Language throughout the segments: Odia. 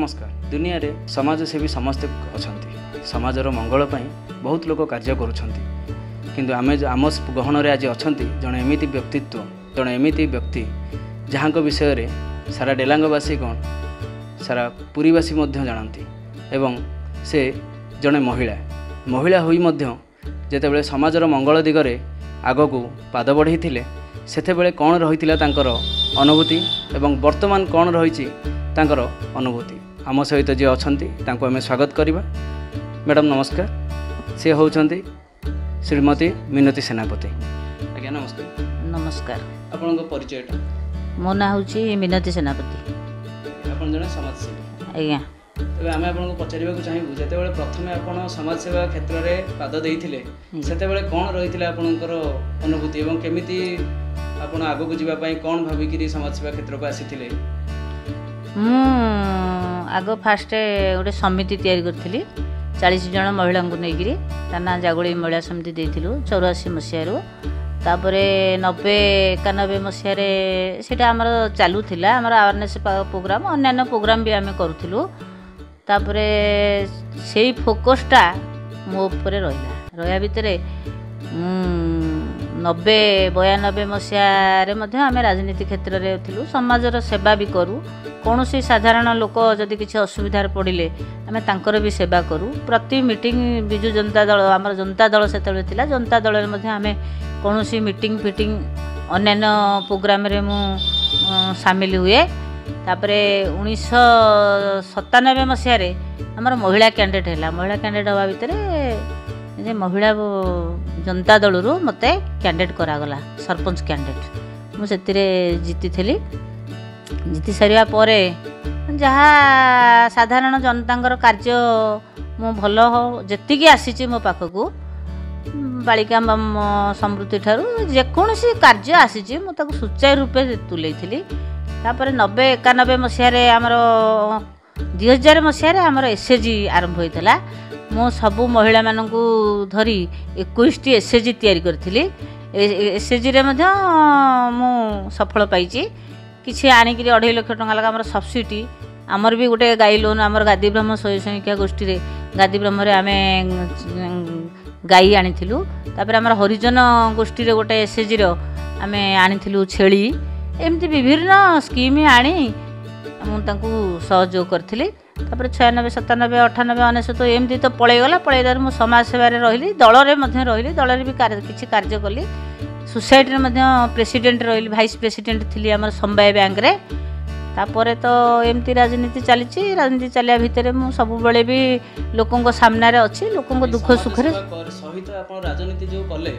ନମସ୍କାର। ଦୁନିଆରେ ସମାଜସେବୀ ସମସ୍ତେ ଅଛନ୍ତି। ସମାଜର ମଙ୍ଗଳ ପାଇଁ ବହୁତ ଲୋକ କାର୍ଯ୍ୟ କରୁଛନ୍ତି, କିନ୍ତୁ ଆମେ ଆମ ଗହଣରେ ଆଜି ଅଛନ୍ତି ଜଣେ ଏମିତି ବ୍ୟକ୍ତିତ୍ୱ, ଜଣେ ଏମିତି ବ୍ୟକ୍ତି ଯାହାଙ୍କ ବିଷୟରେ ସାରା ଡେଲାଙ୍ଗବାସୀ କ'ଣ ସାରା ପୁରୀବାସୀ ମଧ୍ୟ ଜାଣନ୍ତି। ଏବଂ ସେ ଜଣେ ମହିଳା, ମହିଳା ହୋଇ ମଧ୍ୟ ଯେତେବେଳେ ସମାଜର ମଙ୍ଗଳ ଦିଗରେ ଆଗକୁ ପାଦ ବଢ଼େଇଥିଲେ, ସେତେବେଳେ କ'ଣ ରହିଥିଲା ତାଙ୍କର ଅନୁଭୂତି ଏବଂ ବର୍ତ୍ତମାନ କ'ଣ ରହିଛି ତାଙ୍କର ଅନୁଭୂତି, ଆମ ସହିତ ଯିଏ ଅଛନ୍ତି ତାଙ୍କୁ ଆମେ ସ୍ୱାଗତ କରିବା। ମ୍ୟାଡ଼ାମ୍ ନମସ୍କାର। ସେ ହେଉଛନ୍ତି ଶ୍ରୀମତୀ ମିନତୀ ସେନାପତି। ଆଜ୍ଞା ନମସ୍କାର। ନମସ୍କାର। ଆପଣଙ୍କ ପରିଚୟଟା? ମୋ ନାଁ ହେଉଛି ମିନତୀ ସେନାପତି। ଆପଣ ଜଣେ ସମାଜସେବୀ। ଆଜ୍ଞା। ତେବେ ଆମେ ଆପଣଙ୍କୁ ପଚାରିବାକୁ ଚାହିଁବୁ, ଯେତେବେଳେ ପ୍ରଥମେ ଆପଣ ସମାଜସେବା କ୍ଷେତ୍ରରେ ପାଦ ଦେଇଥିଲେ, ସେତେବେଳେ କ'ଣ ରହିଥିଲା ଆପଣଙ୍କର ଅନୁଭୂତି ଏବଂ କେମିତି ଆପଣ ଆଗକୁ ଯିବା ପାଇଁ କ'ଣ ଭାବିକିରି ସମାଜସେବା କ୍ଷେତ୍ରକୁ ଆସିଥିଲେ? ମୁଁ ଆଗ ଫାଷ୍ଟ ଗୋଟେ ସମିତି ତିଆରି କରିଥିଲି 40 ଜଣ ମହିଳାଙ୍କୁ ନେଇକିରି, ତା ନାଁ ଜାଗୁଳି ମହିଳା ସମିତି ଦେଇଥିଲୁ 84 ମସିହାରୁ। ତାପରେ 90 91 ମସିହାରେ ସେଇଟା ଆମର ଚାଲୁଥିଲା, ଆମର ଆୱାରନେସ୍ ପ୍ରୋଗ୍ରାମ୍, ଅନ୍ୟାନ୍ୟ ପ୍ରୋଗ୍ରାମ୍ ବି ଆମେ କରୁଥିଲୁ। ତାପରେ ସେଇ ଫୋକସ୍ଟା ମୋ ଉପରେ ରହିଲା। ରହିବା ଭିତରେ ମୁଁ 90 92 ମସିହାରେ ମଧ୍ୟ ଆମେ ରାଜନୀତି କ୍ଷେତ୍ରରେ ଥିଲୁ, ସମାଜର ସେବା ବି କରୁ। କୌଣସି ସାଧାରଣ ଲୋକ ଯଦି କିଛି ଅସୁବିଧାରେ ପଡ଼ିଲେ ଆମେ ତାଙ୍କର ବି ସେବା କରୁ। ପ୍ରତି ମିଟିଂ ବିଜୁ ଜନତା ଦଳ, ଆମର ଜନତା ଦଳ ସେତେବେଳେ ଥିଲା, ଜନତା ଦଳରେ ମଧ୍ୟ ଆମେ କୌଣସି ମିଟିଂ ଫିଟିଂ ଅନ୍ୟାନ୍ୟ ପ୍ରୋଗ୍ରାମରେ ମୁଁ ସାମିଲ ହୁଏ। ତାପରେ 1997 ମସିହାରେ ଆମର ମହିଳା କ୍ୟାଣ୍ଡିଡେଟ୍ ହେଲା। ମହିଳା କ୍ୟାଣ୍ଡିଡେଟ୍ ହେବା ଭିତରେ ଯେ ମହିଳା ଜନତା ଦଳରୁ ମୋତେ କ୍ୟାଣ୍ଡିଡେଟ୍ କରାଗଲା, ସରପଞ୍ଚ କ୍ୟାଣ୍ଡିଡେଟ୍। ମୁଁ ସେଥିରେ ଜିତିଥିଲି। ଜିତି ସାରିବା ପରେ ଯାହା ସାଧାରଣ ଜନତାଙ୍କର କାର୍ଯ୍ୟ ମୁଁ ଭଲ ଯେତିକି ଆସିଛି ମୋ ପାଖକୁ, ବାଳିକା ସମୃଦ୍ଧି ଠାରୁ ଯେକୌଣସି କାର୍ଯ୍ୟ ଆସିଛି ମୁଁ ତାକୁ ସୁଚାରୁ ରୂପେ ତୁଲେଇଥିଲି। ତାପରେ 90 91 ମସିହାରେ ଆମର 2000 ମସିହାରେ ଆମର ଏସ୍ ଏଚ୍ ଜି ଆରମ୍ଭ ହୋଇଥିଲା। ମୁଁ ସବୁ ମହିଳାମାନଙ୍କୁ ଧରି 21ଟି ଏସ୍ ଏଚ୍ ଜି ତିଆରି କରିଥିଲି। ଏସ୍ ଏଚ୍ ଜିରେ ମଧ୍ୟ ମୁଁ ସଫଳ ପାଇଛି। କିଛି ଆଣିକିରି 2.5 ଲକ୍ଷ ଟଙ୍କା ଲେଖା ଆମର ସବସିଡ଼ି, ଆମର ବି ଗୋଟେ ଗାଈ ଲୋନ୍, ଆମର ଗାଦିବ୍ରହ୍ମ ସ୍ୱୟଂ ସହାୟିକା ଗୋଷ୍ଠୀରେ ଗାଦିବ୍ରହ୍ମରେ ଆମେ ଗାଈ ଆଣିଥିଲୁ। ତାପରେ ଆମର ହରିଜନ ଗୋଷ୍ଠୀରେ ଗୋଟେ ଏସ୍ ଏଚ୍ ଜିର ଆମେ ଆଣିଥିଲୁ ଛେଳି। ଏମିତି ବିଭିନ୍ନ ସ୍କିମ୍ ଆଣି ମୁଁ ତାଙ୍କୁ ସହଯୋଗ କରିଥିଲି। ତାପରେ 96 97 98 99 ଏମିତି ତ ପଳେଇଗଲା। ପଳେଇଗଲାରୁ ମୁଁ ସମାଜ ସେବାରେ ରହିଲି, ଦଳରେ ମଧ୍ୟ ରହିଲି, ଦଳରେ ବି କିଛି କାର୍ଯ୍ୟ କଲି। ସୋସାଇଟିରେ ମଧ୍ୟ ପ୍ରେସିଡେଣ୍ଟ ରହିଲି, ଭାଇସ୍ ପ୍ରେସିଡେଣ୍ଟ ଥିଲି ଆମର ସମବାୟ ବ୍ୟାଙ୍କରେ। ତାପରେ ତ ଏମିତି ରାଜନୀତି ଚାଲିଛି। ରାଜନୀତି ଚାଲିବା ଭିତରେ ମୁଁ ସବୁବେଳେ ବି ଲୋକଙ୍କ ସାମ୍ନାରେ ଅଛି, ଲୋକଙ୍କ ଦୁଃଖ ସୁଖରେ ସହିତ। ଆପଣ ରାଜନୀତି ଯେଉଁ କଲେ,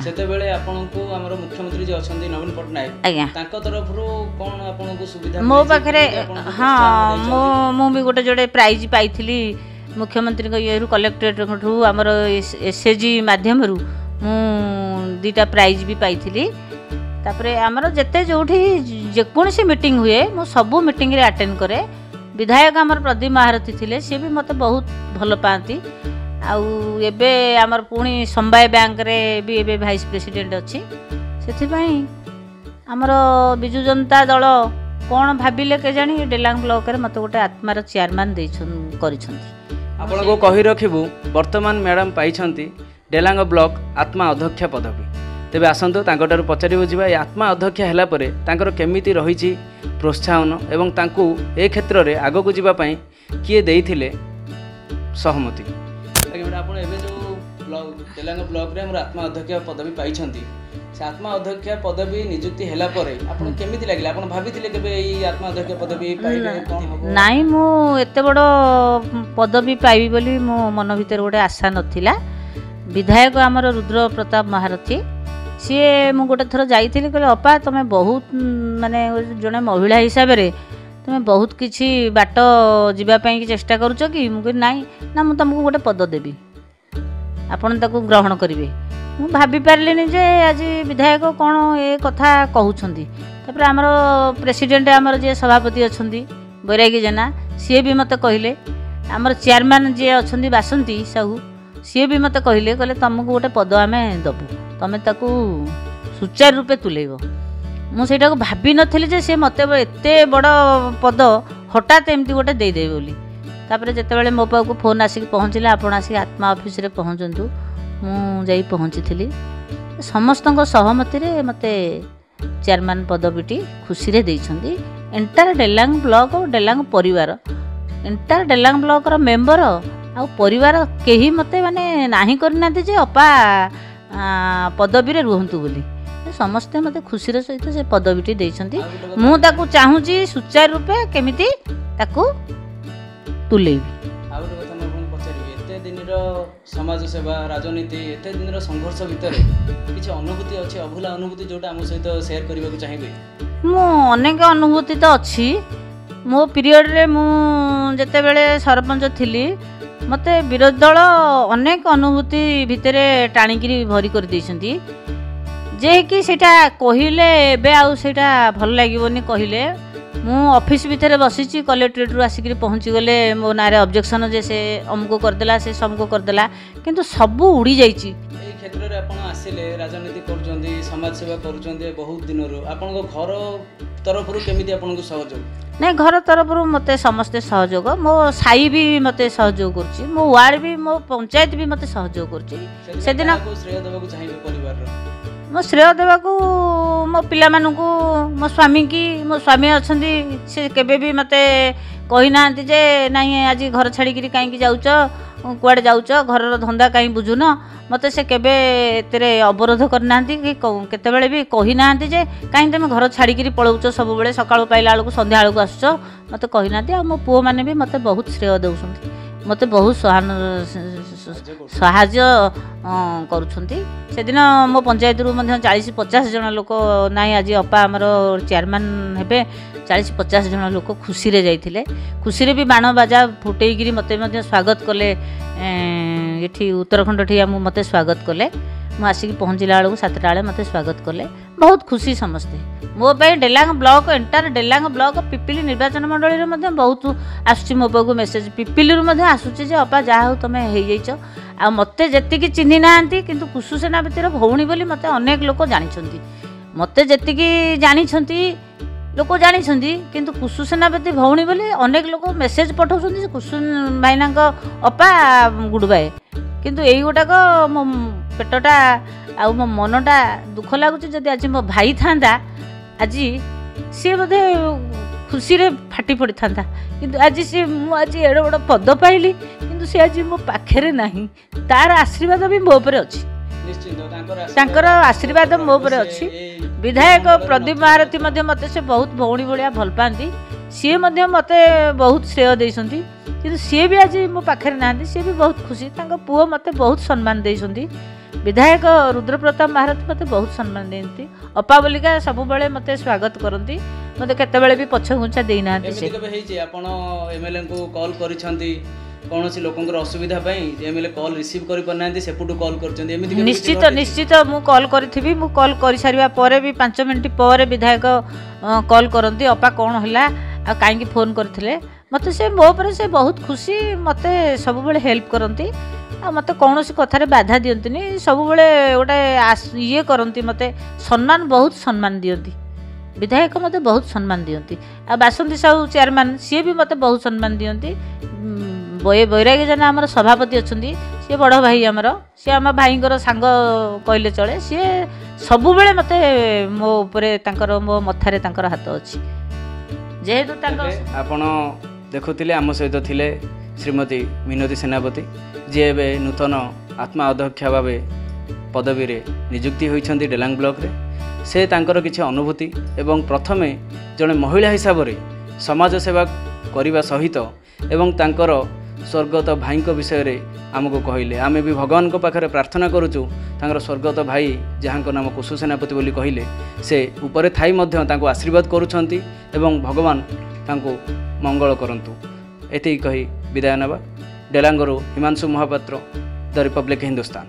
ସେତେବେଳେ ଆପଣଙ୍କୁ ଆମର ମୁଖ୍ୟମନ୍ତ୍ରୀ ଯିଏ ଅଛନ୍ତି ନବୀନ ପଟ୍ଟନାୟକ, ଆଜ୍ଞା, ତାଙ୍କ ତରଫରୁ କ'ଣ ଆପଣଙ୍କୁ ସୁବିଧା? ମୋ ପାଖରେ ହଁ, ମୁଁ ବି ଗୋଟେ ଯୋଡ଼େ ପ୍ରାଇଜ୍ ପାଇଥିଲି ମୁଖ୍ୟମନ୍ତ୍ରୀଙ୍କ ଇଏରୁ, କଲେକ୍ଟରେଟଙ୍କଠୁ, ଆମର ଏସ୍ ଏଚ୍ ଜି ମାଧ୍ୟମରୁ ମୁଁ 2ଟା ପ୍ରାଇଜ୍ ବି ପାଇଥିଲି। ତାପରେ ଆମର ଯେତେ ଯେଉଁଠି ଯେକୌଣସି ମିଟିଂ ହୁଏ ମୁଁ ସବୁ ମିଟିଂରେ ଆଟେଣ୍ଡ କରେ। ବିଧାୟକ ଆମର ପ୍ରଦୀପ ମହାରଥୀ ଥିଲେ, ସିଏ ବି ମୋତେ ବହୁତ ଭଲ ପାଆନ୍ତି। ଆଉ ଏବେ ଆମର ପୁଣି ସମବାୟ ବ୍ୟାଙ୍କରେ ବି ଏବେ ଭାଇସ୍ ପ୍ରେସିଡେଣ୍ଟ ଅଛି। ସେଥିପାଇଁ ଆମର ବିଜୁ ଜନତା ଦଳ କ'ଣ ଭାବିଲେ କେଜାଣି, ଡେଲାଙ୍ଗ ବ୍ଲକରେ ମୋତେ ଗୋଟେ ଆତ୍ମାର ଚେୟାରମ୍ୟାନ୍ ଦେଇଛନ୍ତି, କରିଛନ୍ତି। ଆପଣଙ୍କୁ କହି ରଖିବୁ, ବର୍ତ୍ତମାନ ମ୍ୟାଡ଼ାମ୍ ପାଇଛନ୍ତି ଡେଲାଙ୍ଗ ବ୍ଲକ ଆତ୍ମା ଅଧ୍ୟକ୍ଷା ପଦବୀ। ତେବେ ଆସନ୍ତୁ ତାଙ୍କଠାରୁ ପଚାରିବୁ ଯିବା, ଏ ଆତ୍ମା ଅଧ୍ୟକ୍ଷା ହେଲା ପରେ ତାଙ୍କର କେମିତି ରହିଛି ପ୍ରୋତ୍ସାହନ ଏବଂ ତାଙ୍କୁ ଏ କ୍ଷେତ୍ରରେ ଆଗକୁ ଯିବା ପାଇଁ କିଏ ଦେଇଥିଲେ ସହମତି। ଆଜ୍ଞା ମ୍ୟାଡ଼ାମ୍, ଆପଣ ଏବେ ଯେଉଁ ବ୍ଲକ ଡେଲାଙ୍ଗ ବ୍ଲକରେ ଆମର ଆତ୍ମା ଅଧ୍ୟକ୍ଷ ପଦବୀ ପାଇଛନ୍ତି, ସେ ଆତ୍ମା ଅଧ୍ୟକ୍ଷ ପଦବୀ ନିଯୁକ୍ତି ହେଲା ପରେ ଆପଣଙ୍କୁ କେମିତି ଲାଗିଲା? ଆପଣ ଭାବିଥିଲେ କେବେ ଏଇ ଆତ୍ମା ଅଧ୍ୟକ୍ଷ ପଦବୀ ପାଇବେ, କ'ଣ ହେବ? ନାଇଁ, ମୁଁ ଏତେ ବଡ଼ ପଦବୀ ପାଇବି ବୋଲି ମୋ ମନ ଭିତରେ ଗୋଟେ ଆଶା ନଥିଲା। ବିଧାୟକ ଆମର ରୁଦ୍ର ପ୍ରତାପ ମହାରଥୀ, ସିଏ ମୁଁ ଗୋଟେ ଥର ଯାଇଥିଲି, କହିଲେ ଅପା ତୁମେ ବହୁତ ମାନେ ଜଣେ ମହିଳା ହିସାବରେ ତୁମେ ବହୁତ କିଛି ବାଟ ଯିବା ପାଇଁ ଚେଷ୍ଟା କରୁଛ କି? ମୁଁ କହିଲି ନାଇଁ। ନା, ମୁଁ ତୁମକୁ ଗୋଟେ ପଦ ଦେବି, ଆପଣ ତାକୁ ଗ୍ରହଣ କରିବେ। ମୁଁ ଭାବିପାରିଲିନି ଯେ ଆଜି ବିଧାୟକ କ'ଣ ଏ କଥା କହୁଛନ୍ତି। ତାପରେ ଆମର ପ୍ରେସିଡେଣ୍ଟ, ଆମର ଯିଏ ସଭାପତି ଅଛନ୍ତି ବୈରାଗୀ ଜେନା, ସିଏ ବି ମୋତେ କହିଲେ। ଆମର ଚେୟାରମ୍ୟାନ୍ ଯିଏ ଅଛନ୍ତି ବାସନ୍ତୀ ସାହୁ, ସିଏ ବି ମୋତେ କହିଲେ, କହିଲେ ତୁମକୁ ଗୋଟେ ପଦ ଆମେ ଦେବୁ, ତୁମେ ତାକୁ ସୁଚାରୁ ରୂପେ ତୁଲେଇବ। ମୁଁ ସେଇଟାକୁ ଭାବିନଥିଲି ଯେ ସେ ମୋତେ ଏତେ ବଡ଼ ପଦ ହଠାତ୍ ଏମିତି ଗୋଟେ ଦେଇଦେବେ ବୋଲି। ତାପରେ ଯେତେବେଳେ ମୋ ପାଖକୁ ଫୋନ୍ ଆସିକି ପହଞ୍ଚିଲା, ଆପଣ ଆସିକି ଆତ୍ମା ଅଫିସରେ ପହଞ୍ଚନ୍ତୁ, ମୁଁ ଯାଇ ପହଞ୍ଚିଥିଲି। ସମସ୍ତଙ୍କ ସହମତିରେ ମୋତେ ଚେୟାରମ୍ୟାନ୍ ପଦବୀଟି ଖୁସିରେ ଦେଇଛନ୍ତି। ଏଣ୍ଟାୟାର ଡେଲାଙ୍ଗ ବ୍ଲକ, ଡେଲାଙ୍ଗ ପରିବାର, ଏଣ୍ଟାୟାର ଡେଲାଙ୍ଗ ବ୍ଲକର ମେମ୍ବର ଆଉ ପରିବାର କେହି ମୋତେ ମାନେ ନାହିଁ କରିନାହାନ୍ତି ଯେ ଅପା ପଦବୀରେ ରୁହନ୍ତୁ ବୋଲି। ସମସ୍ତେ ମୋତେ ଖୁସିର ସହିତ ସେ ପଦବୀଟି ଦେଇଛନ୍ତି। ମୁଁ ତାକୁ ଚାହୁଁଛି ସୁଚାରୁ ରୂପେ କେମିତି ତାକୁ ତୁଲେଇବି। ଆଉ ଗୋଟେ କଥା ମୁଁ ଆପଣଙ୍କୁ ପଚାରିବି, ଏତେ ଦିନର ସମାଜ ସେବା, ରାଜନୀତି, ଏତେ ଦିନର ସଂଘର୍ଷ ଭିତରେ କିଛି ଅନୁଭୂତି ଅଛି, ଅଭୁଲା ଅନୁଭୂତି ଯେଉଁଟା ଆମ ସହିତ ସେୟାର କରିବାକୁ ଚାହିଁବେ? ମୁଁ ଅନେକ ଅନୁଭୂତି ତ ଅଛି। ମୋ ପିରିୟଡ଼ରେ ମୁଁ ଯେତେବେଳେ ସରପଞ୍ଚ ଥିଲି, ମୋତେ ବିରୋଧୀ ଦଳ ଅନେକ ଅନୁଭୂତି ଭିତରେ ଟାଣିକିରି ଭରି କରିଦେଇଛନ୍ତି, ଯେ କି ସେଇଟା କହିଲେ ଏବେ ଆଉ ସେଇଟା ଭଲ ଲାଗିବନି କହିଲେ। ମୁଁ ଅଫିସ୍ ଭିତରେ ବସିଛି, କଲେକ୍ଟରେଟ୍ରୁ ଆସିକିରି ପହଞ୍ଚିଗଲେ ମୋ ନାଁରେ ଅବଜେକ୍ସନ୍ ଯେ ସେ ଅମୁକ କରିଦେଲା, ସେ ସମୁକ କରିଦେଲା, କିନ୍ତୁ ସବୁ ଉଡ଼ିଯାଇଛି। ଏଇ କ୍ଷେତ୍ରରେ ଆପଣ ଆସିଲେ, ରାଜନୀତି କରୁଛନ୍ତି, ସମାଜ ସେବା କରୁଛନ୍ତି ବହୁତ ଦିନରୁ, ଆପଣଙ୍କ ଘର ତରଫରୁ କେମିତି ଆପଣଙ୍କୁ ସହଯୋଗ? ନାଇଁ, ଘର ତରଫରୁ ମୋତେ ସମସ୍ତେ ସହଯୋଗ, ମୋ ସାହି ବି ମୋତେ ସହଯୋଗ କରୁଛି, ମୋ ୱାର୍ଡ଼ ବି, ମୋ ପଞ୍ଚାୟତ ବି ମୋତେ ସହଯୋଗ କରୁଛି। ସେଦିନ ଶ୍ରେୟ ଦେବାକୁ ଚାହିଁବେ ପରିବାରର? ମୋ ଶ୍ରେୟ ଦେବାକୁ ମୋ ପିଲାମାନଙ୍କୁ, ମୋ ସ୍ୱାମୀକି। ମୋ ସ୍ୱାମୀ ଅଛନ୍ତି, ସେ କେବେ ବି ମୋତେ କହିନାହାନ୍ତି ଯେ ନାଇଁ ଆଜି ଘର ଛାଡ଼ିକିରି କାହିଁକି ଯାଉଛ, କୁଆଡ଼େ ଯାଉଛ, ଘରର ଧନ୍ଦା କାହିଁ ବୁଝୁନ। ମୋତେ ସେ କେବେ ଏଥିରେ ଅବରୋଧ କରିନାହାନ୍ତି କି କେତେବେଳେ ବି କହିନାହାନ୍ତି ଯେ କାହିଁ ତୁମେ ଘର ଛାଡ଼ିକିରି ପଳାଉଛ, ସବୁବେଳେ ସକାଳୁ ପାଇଲା ବେଳକୁ ସନ୍ଧ୍ୟା ବେଳକୁ ଆସୁଛ, ମୋତେ କହିନାହାନ୍ତି। ଆଉ ମୋ ପୁଅମାନେ ବି ମୋତେ ବହୁତ ଶ୍ରେୟ ଦେଉଛନ୍ତି, ମୋତେ ବହୁତ ସାହାଯ୍ୟ କରୁଛନ୍ତି। ସେଦିନ ମୋ ପଞ୍ଚାୟତରୁ ମଧ୍ୟ 40-50 ଜଣ ଲୋକ, ନାଇଁ ଆଜି ଅପା ଆମର ଚେୟାରମ୍ୟାନ୍ ହେବେ, 40-50 ଜଣ ଲୋକ ଖୁସିରେ ଯାଇଥିଲେ। ଖୁସିରେ ବି ବାଣ ବାଜା ଫୁଟେଇକିରି ମୋତେ ମଧ୍ୟ ସ୍ୱାଗତ କଲେ। ଏଠି ଉତ୍ତରାଖଣ୍ଡଠି ଆମକୁ ମୋତେ ସ୍ୱାଗତ କଲେ। ମୁଁ ଆସିକି ପହଞ୍ଚିଲା ବେଳକୁ 7ଟା ବେଳେ ମୋତେ ସ୍ୱାଗତ କଲେ। ବହୁତ ଖୁସି ସମସ୍ତେ ମୋ ପାଇଁ। Delang block, entire Delang block, Pipili ନିର୍ବାଚନ ମଣ୍ଡଳୀରେ ମଧ୍ୟ ବହୁତ ଆସୁଛି ମୋ ପାଖକୁ ମେସେଜ। ପିପିଲିରୁ ମଧ୍ୟ ଆସୁଛି ଯେ ଅପା ଯାହା ହଉ ତୁମେ ହେଇଯାଇଛ। ଆଉ ମୋତେ ଯେତିକି ଚିହ୍ନି ନାହାନ୍ତି, କିନ୍ତୁ କୁସୁ ସେନାପତିର ଭଉଣୀ ବୋଲି ମୋତେ ଅନେକ ଲୋକ ଜାଣିଛନ୍ତି। ମୋତେ ଯେତିକି ଜାଣିଛନ୍ତି ଲୋକ ଜାଣିଛନ୍ତି, କିନ୍ତୁ କୁସୁ ସେନାପତି ଭଉଣୀ ବୋଲି ଅନେକ ଲୋକ ମେସେଜ ପଠାଉଛନ୍ତି ଯେ କୁସୁ ଭାଇନାଙ୍କ ଅପା ଗୁଡ଼ବାଏ। କିନ୍ତୁ ଏଇଗୁଟାକ ମୋ ପେଟଟା ଆଉ ମୋ ମନଟା ଦୁଃଖ ଲାଗୁଛି। ଯଦି ଆଜି ମୋ ଭାଇ ଥାନ୍ତା, ଆଜି ସିଏ ବୋଧେ ଖୁସିରେ ଫାଟି ପଡ଼ିଥାନ୍ତା। କିନ୍ତୁ ଆଜି ସିଏ, ମୁଁ ଆଜି ଏଡ଼େ ବଡ଼ ପଦ ପାଇଲି, କିନ୍ତୁ ସେ ଆଜି ମୋ ପାଖରେ ନାହିଁ। ତାର ଆଶୀର୍ବାଦ ବି ମୋ ଉପରେ ଅଛି, ତାଙ୍କର ଆଶୀର୍ବାଦ ମୋ ଉପରେ ଅଛି। ବିଧାୟକ ପ୍ରଦୀପ ମହାରଥୀ ମଧ୍ୟ ମୋତେ ସେ ବହୁତ ଭଉଣୀ ଭଳିଆ ଭଲ ପାଆନ୍ତି, ସିଏ ମଧ୍ୟ ମୋତେ ବହୁତ ଶ୍ରେୟ ଦେଇଛନ୍ତି, କିନ୍ତୁ ସିଏ ବି ଆଜି ମୋ ପାଖରେ ନାହାନ୍ତି। ସିଏ ବି ବହୁତ ଖୁସି। ତାଙ୍କ ପୁଅ ମୋତେ ବହୁତ ସମ୍ମାନ ଦେଇଛନ୍ତି। ବିଧାୟକ ରୁଦ୍ରପ୍ରତାପ ମହାରଥୀ ମୋତେ ବହୁତ ସମ୍ମାନ ଦିଅନ୍ତି, ଅପା ବୋଲିକା ସବୁବେଳେ ମୋତେ ସ୍ୱାଗତ କରନ୍ତି, ମୋତେ କେତେବେଳେ ବି ପଛଘୁଞ୍ଚା ଦେଇନାହାନ୍ତି। ସେ କେବେ ହେଇଛି ଆପଣ ଏମଏଲଏଙ୍କୁ କଲ୍ କରିଛନ୍ତି କୌଣସି ଲୋକଙ୍କର ଅସୁବିଧା ପାଇଁ, ଏମଏଲଏ କଲ୍ ରିସିଭ୍ କରିପାରୁନାହାନ୍ତି, ସେପଟୁ କଲ୍ କରିଛନ୍ତି ଏମିତି? ନିଶ୍ଚିତ, ନିଶ୍ଚିତ ମୁଁ କଲ୍ କରିଥିବି। ମୁଁ କଲ୍ କରିସାରିବା ପରେ ବି 5 ମିନିଟ୍ ପରେ ବିଧାୟକ କଲ୍ କରନ୍ତି, ଅପା କ'ଣ ହେଲା ଆଉ କାହିଁକି ଫୋନ୍ କରିଥିଲେ? ମୋତେ ସେ ମୋ ଉପରେ ସେ ବହୁତ ଖୁସି, ମୋତେ ସବୁବେଳେ ହେଲ୍ପ କରନ୍ତି ଆଉ ମୋତେ କୌଣସି କଥାରେ ବାଧା ଦିଅନ୍ତିନି। ସବୁବେଳେ ଗୋଟେ ଇଏ କରନ୍ତି, ମୋତେ ସମ୍ମାନ, ବହୁତ ସମ୍ମାନ ଦିଅନ୍ତି। ବିଧାୟକ ମୋତେ ବହୁତ ସମ୍ମାନ ଦିଅନ୍ତି। ଆଉ ବାସନ୍ତୀ ସାହୁ ଚେୟାରମ୍ୟାନ୍, ସିଏ ବି ମୋତେ ବହୁତ ସମ୍ମାନ ଦିଅନ୍ତି। ବୈରାଗୀ ଜେନା ଆମର ସଭାପତି ଅଛନ୍ତି, ସିଏ ବଡ଼ ଭାଇ ଆମର, ସିଏ ଆମ ଭାଇଙ୍କର ସାଙ୍ଗ କହିଲେ ଚଳେ। ସିଏ ସବୁବେଳେ ମୋତେ ମୋ ଉପରେ ତାଙ୍କର, ମୋ ମଥାରେ ତାଙ୍କର ହାତ ଅଛି ଯେହେତୁ ତାଙ୍କ। ଆପଣ ଦେଖୁଥିଲେ, ଆମ ସହିତ ଥିଲେ ଶ୍ରୀମତୀ ମିନତୀ ସେନାପତି, ଯିଏ ଏବେ ନୂତନ ଆତ୍ମା ଅଧ୍ୟକ୍ଷା ଭାବେ ପଦବୀରେ ନିଯୁକ୍ତି ହୋଇଛନ୍ତି ଡେଲାଙ୍ଗ ବ୍ଲକରେ। ସେ ତାଙ୍କର କିଛି ଅନୁଭୂତି ଏବଂ ପ୍ରଥମେ ଜଣେ ମହିଳା ହିସାବରେ ସମାଜ ସେବା କରିବା ସହିତ ଏବଂ ତାଙ୍କର ସ୍ୱର୍ଗତ ଭାଇଙ୍କ ବିଷୟରେ ଆମକୁ କହିଲେ। ଆମେ ବି ଭଗବାନଙ୍କ ପାଖରେ ପ୍ରାର୍ଥନା କରୁଛୁ, ତାଙ୍କର ସ୍ୱର୍ଗତ ଭାଇ ଯାହାଙ୍କ ନାମ କୁଶୁ ସେନାପତି ବୋଲି କହିଲେ, ସେ ଉପରେ ଥାଇ ମଧ୍ୟ ତାଙ୍କୁ ଆଶୀର୍ବାଦ କରୁଛନ୍ତି ଏବଂ ଭଗବାନ ତାଙ୍କୁ ମଙ୍ଗଳ କରନ୍ତୁ। ଏତିକି କହି ବିଦାୟ ନେବା। ଡେଲାଙ୍ଗରୁ ହିମାଂଶୁ ମହାପାତ୍ର, ଦ ରିପବ୍ଲିକ୍ ହିନ୍ଦୁସ୍ତାନ।